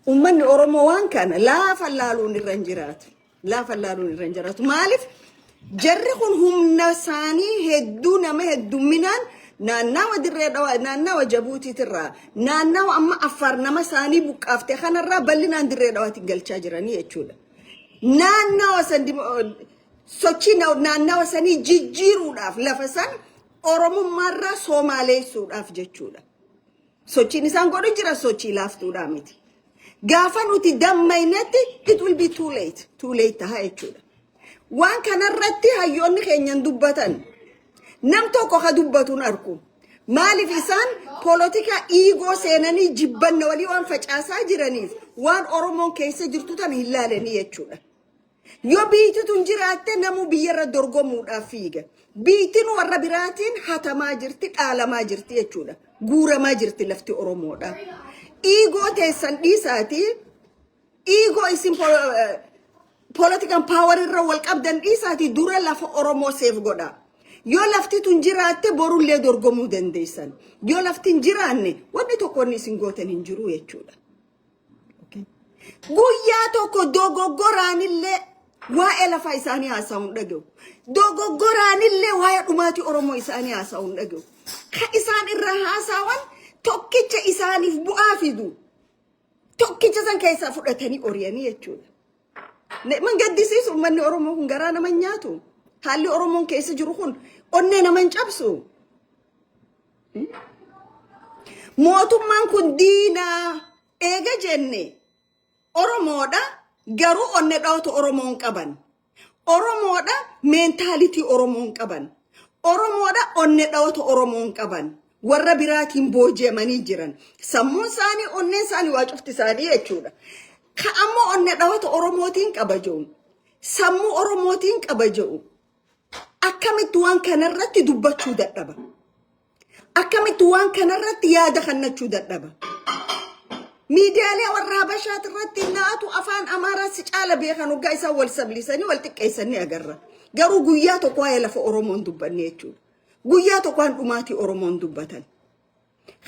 Uummanni Oromoo waan kana laafa laaluun irra hin jiraatu. Laafa laaluun irra hin jiraatu. Maaliif jarri kun humna isaanii hedduu nama heddumminaan naannawa Dirree Dhawaa, naannawa Jabuutiitirraa, naannawa amma Affaar nama isaanii buqqaaftee kanarraa bal'inaan Dirree Dhawaatiin galchaa jiranii jechuudha. Naannawa san sochii naannawa sanii jijjiiruudhaaf, lafa san Oromummaarraa Soomaaleessuudhaaf jechuudha. Sochiin isaan godhu jira sochii laaftuudhaa miti. Gaafa nuti dammaynetti it will be too late. Too late taha jechuudha. Waan kanarratti hayyoonni keenyan dubbatan. Nam tokko ka dubbatuun arku. Maaliif isaan poolotika ego seenanii jibbanna walii waan facaasaa jiraniif waan Oromoon keessa jirtu tana hin laalanii jechuudha. Yoo biyyi tun jiraatte namuu biyyarra dorgomuudhaaf fiiga. Biyyitiin warra biraatiin hatamaa jirti, dhaalamaa jirti jechuudha. Guuramaa jirti lafti Oromoodha. Ego teessan dhiisaatii, ego isin poolitikan power irra wal qabdan dhiisaatii, dura lafa Oromoo seef godha. Yoo lafti tun jiraatte borullee dorgomuu dandeessan. Yoo lafti hin jiraanne wanni tokko wanni isin gootan hin jiru jechuudha. Guyyaa tokko dogoggoraanillee waa'ee lafa isaanii haasa'uu hin dhaga'u. Dogoggoraanillee waa'ee dhumaatii Oromoo isaanii haasa'uu hin dhaga'u. Ka isaan irraa haasawan tokkicha isaaniif bu'aa fidu. Tokkicha san keessaa fudhatanii oriyanii jechuudha. Man gaddisiisu, uummanni Oromoo kun garaa nama hin nyaatu. Haalli Oromoon keessa jiru kun onnee nama hin cabsu. Mootummaan kun diinaa eega jenne, Oromoodha garuu onne dhawatu Oromoon qaban. Oromoodha, mentality Oromoon qaban. Oromoodha, onne dhawatu Oromoon qaban. Warra biraatiin booji'amanii jiran. Sammuun isaanii, onneen isaanii, waa cufti isaanii jechuudha. Ka ammoo onne dhawatu Oromootiin qaba jiru. Sammuu Oromootiin qaba jiru. Akkamitti waan kanarratti dubbachuu dadhaba? Akkamitti waan kanarratti yaada kennachuu dadhaba? Miidiyaalee warra Habashaat irratti naatu afaan Amaaraa si caala beekan hoggaa isaan wal sablisanii wal xiqqeessanii agarra. Garuu guyyaa tokko waa'ee lafa Oromoon dubbanne jechuudha. Guyyaa tokko waan dhumaatii Oromoon dubbatan.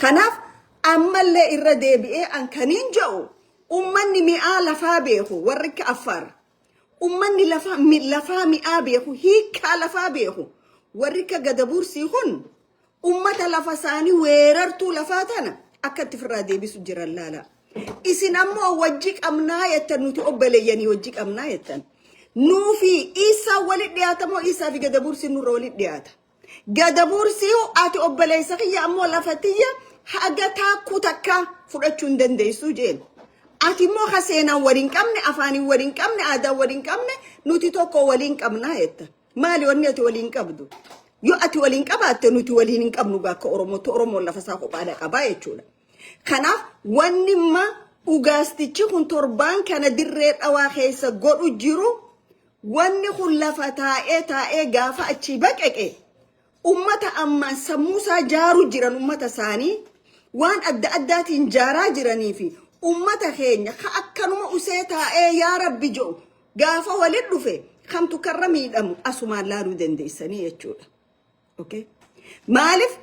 Kanaaf ammallee irra deebi'ee an kaniin jedhu, ummanni mi'aa lafaa beeku warri akka Affaar. Ummanni lafaa mi'aa beeku, hiikkaa lafaa beeku, warri akka Gadabuursii kun ummata lafa isaanii weerartuu lafaa tana akka itti ofirraa deebisu jiran laala. Isin ammoo wajji qabnaa jettan, nuti obboleeyyanii wajji qabnaa jettan. Nuufi isaa walit dhiyaata moo isaa fi Gadabuursiin nurra walit dhiyaata? Gadabuursii ati obboleessa kiyya ammoo lafa tiyya haga taakkuu takka fudhachuu hin dandeessu jeen. Ati immoo ka seenaan waliin qabne, afaaniin waliin qabne, aadaan waliin qabne, nuti tokko waliin qabnaa jetta. Maali wanni ati waliin qabdu? Yoo ati waliin qabaatte nuti waliin hin qabnu, akka Oromootti Oromoon lafa isaa kophaadha qabaa jechuudha. Kanaaf wanni imma dhugaastichi kun torbaan kana Dirree Dhawaa keessa godhu jiru, wanni kun lafa taa'ee taa'ee gaafa achii baqeqe ummata ammaan sammuu isaa jaaru jiran, ummata isaanii waan adda addaatiin jaaraa jiranii fi ummata keenya ka akkanuma usee taa'ee yaa Rabbi jedhu gaafa walit dhufe kamtu karra miidhamu asumaan laaluu dandeessanii jechuudha. Okay? Maaliif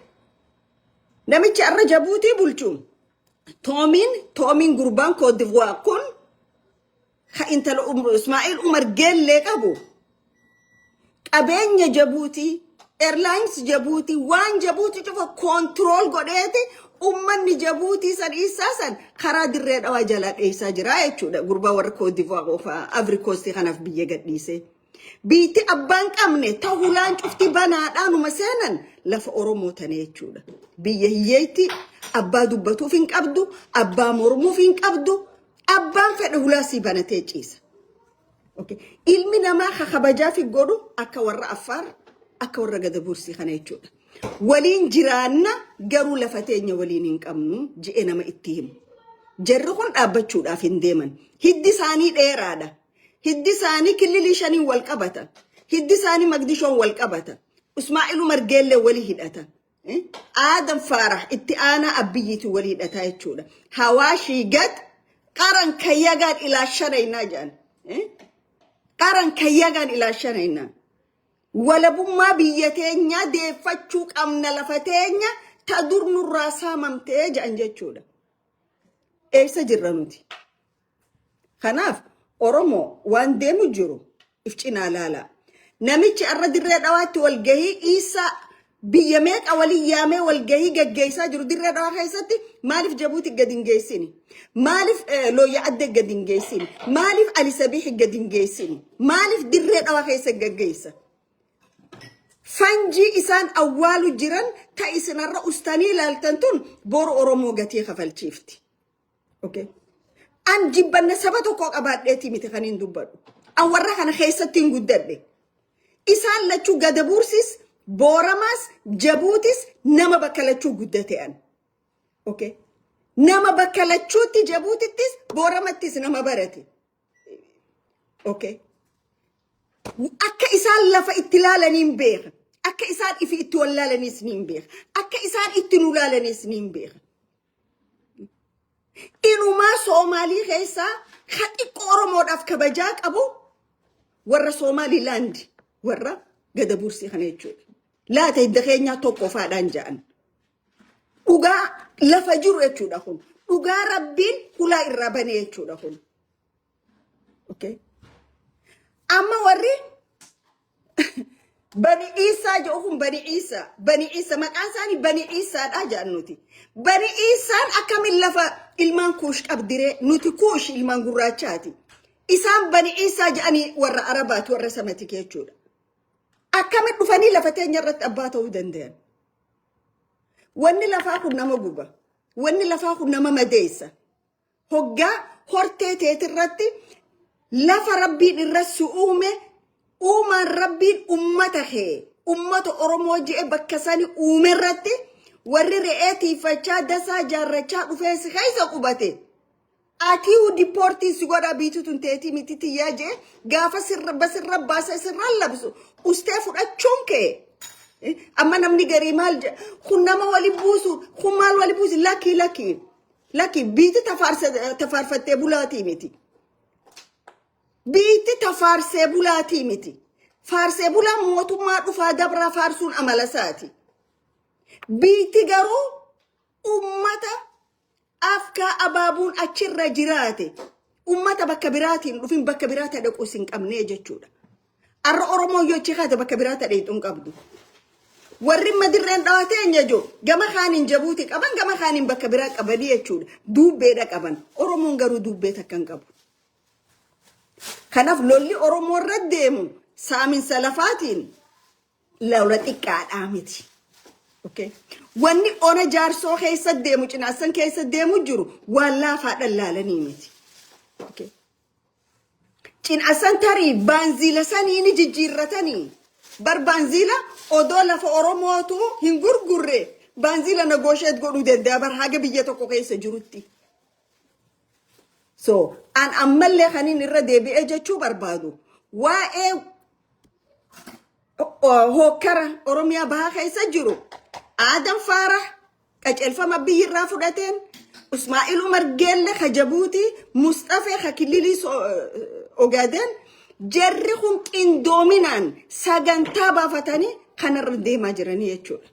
namichi arra Jabuutii bulchu Toomiin gurbaan Cote d'Ivoire kun ka intala Ismaa'il Umar Geellee qabu qabeenya Jabuutii, Airlines Jabuutii, waan Jabuutii cufa control godheeti ummanni Jabuutii san isaa san karaa Dirree Dhawaa jalaa dheessaa jira jechuudha. Gurbaa warra Cote d'Ivoire qofa Ivory Coast kanaaf biyya gadhiise. Biitti abbaan qabne tahulaan cufti banaadhaanuma seenan lafa Oromoo tana jechuudha. Biyya hiyyeetti abbaa dubbatuuf hin qabdu, abbaa mormuuf hin qabdu, abbaan fedhe hulaa sii banatee ciisa. Okay. Ilmi namaa ka kabajaa fi godhu akka warra Affaar, akka warra Gadabuursii kana jechuudha. Waliin jiraanna garuu lafa teenya waliin hin qabnu je'e nama itti himu. Jarri kun dhaabbachuudhaaf hin deeman. Hiddi isaanii dheeraadha. Hiddi isaanii killilii shaniin wal qabata. Hiddi isaanii Magdishoon wal qabata. Ismaa'il Umar Geellee walii hidhata. Aadam Faarah itti aanaa Abbiyyiitiin walii hidhataa jechuudha. Hawaashii gad qaran kayyagaan ilaashanaynaa jedhan. Qaran kayyagaan ilaashanaynaa. Walabummaa biyya teenyaa deeffachuu qabna, lafa teenya ta dur nurraa saamamtee jedhan jechuudha. Eessa jirra nuti? Kanaaf Oromoo waan deemu jiru if cinaa laala. Namichi arra Dirree Dhawaatti walgahii Iisaa biyya meeqa waliin yaamee walgahii gaggeessaa jiru Dirree Dhawaa keessatti maaliif Jabuuti gadi hin geessini? Maaliif Looyya Adde gadi hin geessini? Maaliif Ali Sabiix gadi hin geessini? Maaliif Dirree Dhawaa keessa gaggeessa? Fanjii isaan awwaalu jiran ta isinarra ustanii ilaaltan tun boru Oromoo gatii kafalchiifti. Okay. An jibbanna saba tokko qabaadheetii miti kan hin dubbadhu. An warra kana keessatti hin guddadhe. Isaan lachuu Gadabuursis, Booramaas, Jabuutis nama bakka lachuu guddate an. Okay. Nama bakka lachuutti Jabuutittis Booramattis nama barate. Okay. Akka isaan lafa itti laalaniin beeka. Akka isaan ifi itti wallaalaniis ni beeka. Akka isaan itti nu laalaniis ni beeka. Inumaa Soomaalii keessaa ka xiqqoo Oromoodhaaf kabajaa qabu warra Soomaalilaand warra Gadabuursii kana jechuudha. Laata hidda keenyaa tokko faadhaan ja'an. Dhugaa lafa jiru jechuudha kun. Dhugaa Rabbiin hulaa irraa banee jechuudha kun. Okay. Amma warri Bani Iisaa jedhu kun Bani Iisaa. Bani Iisaa maqaan isaanii Bani Iisaadha jedhan nuti. Bani Iisaan akkamiin lafa ilmaan Kuush qabdiree? Nuti Kuush ilmaan gurraachaati. Isaan Bani Iisaa jedhanii warra Arabaati, warra Samatik jechuudha. Akkamiin dhufanii lafa teenya irratti abbaa ta'uu danda'an? Wanni lafaa kun nama guba. Wanni lafaa kun nama madeessa. Hoggaa hortee teetirratti lafa Rabbiin irra si uume, uumaan Rabbiin ummata kee ummata Oromoo je'e bakka sani uume irratti warri re'ee tiifachaa dasaa jaarrachaa dhufee si keessa qubate. Atiihu deport si godhaa, biitu tun teetii miti tiyyaa je'e gaafa sirra basirra baasee sirra labsu ustee fudhachuun kee. Amma namni garii maal jedha? Kun nama wali buusu, kun maal wali buusu? Lakki, lakki. Lakki, biitti tafaarfattee bulaatii miti. Biitti tafaarsee bulaatii miti. Faarsee bulaa mootummaa dhufaa dabraa faarsuun amala isaati. Biitti garuu ummata afkaa abaabuun achirra jiraate, ummata bakka biraatiin dhufin, bakka biraa dhaquu hin qabne jechuudha. Arra Oromoon yoo achi kaate bakka biraa dhaquu hin qabdu. Warri madirreen dhawatee hin jiru gama kaaniin Jabuuti qaban, gama kaaniin bakka biraa qabanii jechuudha. Duubbeedha qaban. Oromoon garuu duubbee takka hin qabu. Kanaaf lolli Oromoo irra deemu saaminsa lafaatiin lola xiqqaadhaa miti. Okay. Wanni ona Jaarsoo keessa deemu, Cinaassan keessa deemu jiru waan laafaadhaan laalanii miti. Okay. Cinaassan tarii baanziila sanii ni jijjiirratanii. Bar baanziila odoo lafa Oromootu hin gurgurre baanziila negotiate godhuu danda'a bar haga biyya tokko keessa jirutti. So an ammallee kanin irra deebi'ee jechuu barbaadu, waa'ee hokkara Oromiyaa bahaa keessa jiru, Aadan Faarah qajeelfama biyyi irraa fudhateen, Ismaa'il Umar Geelle ka Jabuuti, Mustafee ka Kililii Ogaden, jarri kun qindoominaan sagantaa baafatanii kanarra deemaa jiranii jechuudha.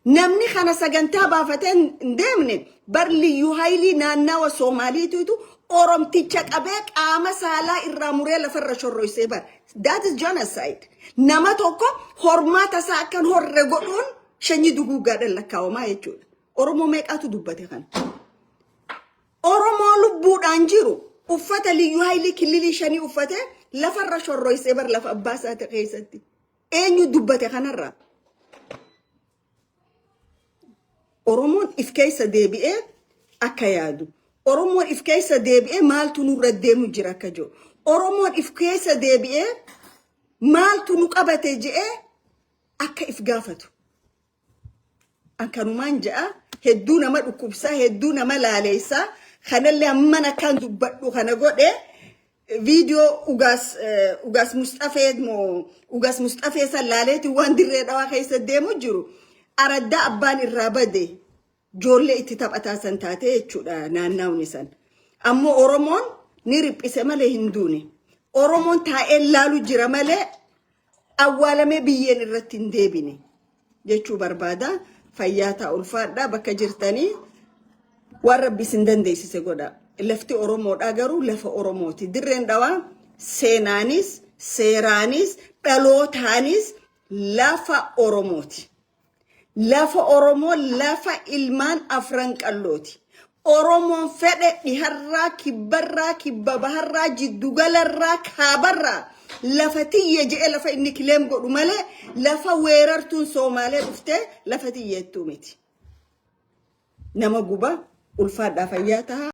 Namni kana sagantaa baafatee hin deemne bar liyyuu haayilii naannawa Soomaaliitiitu Oromticha qabee qaama saalaa irraa muree lafarra shorroysee bar. That is genocide. Nama tokko hormaata isaa akkan horre godhuun shanyii duguuggaadhaan lakkaawamaa jechuudha. Oromoo meeqaatu dubbate kana? Oromoo lubbuudhaan jiru uffata liyyuu haayilii kililii shanii uffatee lafarra shorroysee bar lafa abbaa isaa keessatti. Eenyu dubbate kanarraa? Oromoon if keessa deebi'ee akka yaadu. Oromoon if keessa deebi'ee maaltu nurra deemu jira akka jiru. Oromoon if keessa deebi'ee maaltu nu qabate je'ee akka if gaafatu. Akkanumaan je'a, hedduu nama dhukkubsaa, hedduu nama laaleessaa, kanallee amman akkaan dubbadhu kana godhe viidiyoo Ugaas Mustafee moo Ugaas Mustafee san laaleeti waan Dirree Dhawaa keessa deemu jiru araddaa abbaan irraa bade ijoollee itti taphataa san taate jechuudha naannawni san. Ammoo Oromoon ni riphise malee hin duune. Oromoon taa'ee laalu jira malee awwaalamee biyyeen irratti hin deebine jechuu barbaada. Fayyaa ta'a, ulfaadha bakka jirtanii waan Rabbi isin dandeessise godha. Lafti Oromoodhaa garuu lafa Oromooti. Dirreen Dhawaa seenaanis, seeraanis, dhalootaanis lafa Oromooti. Lafa Oromoo, lafa ilmaan Afran Qallooti. Oromoon fedhe dhiharraa, kibbarraa, kibba baharraa, jiddugalarraa, kaabarraa lafa tiyya je'e lafa inni claim godhu malee lafa weerartuun Soomaalee dhuftee lafa tiyyeettuu miti. Nama guba, ulfaadhaa, fayyaa tahaa.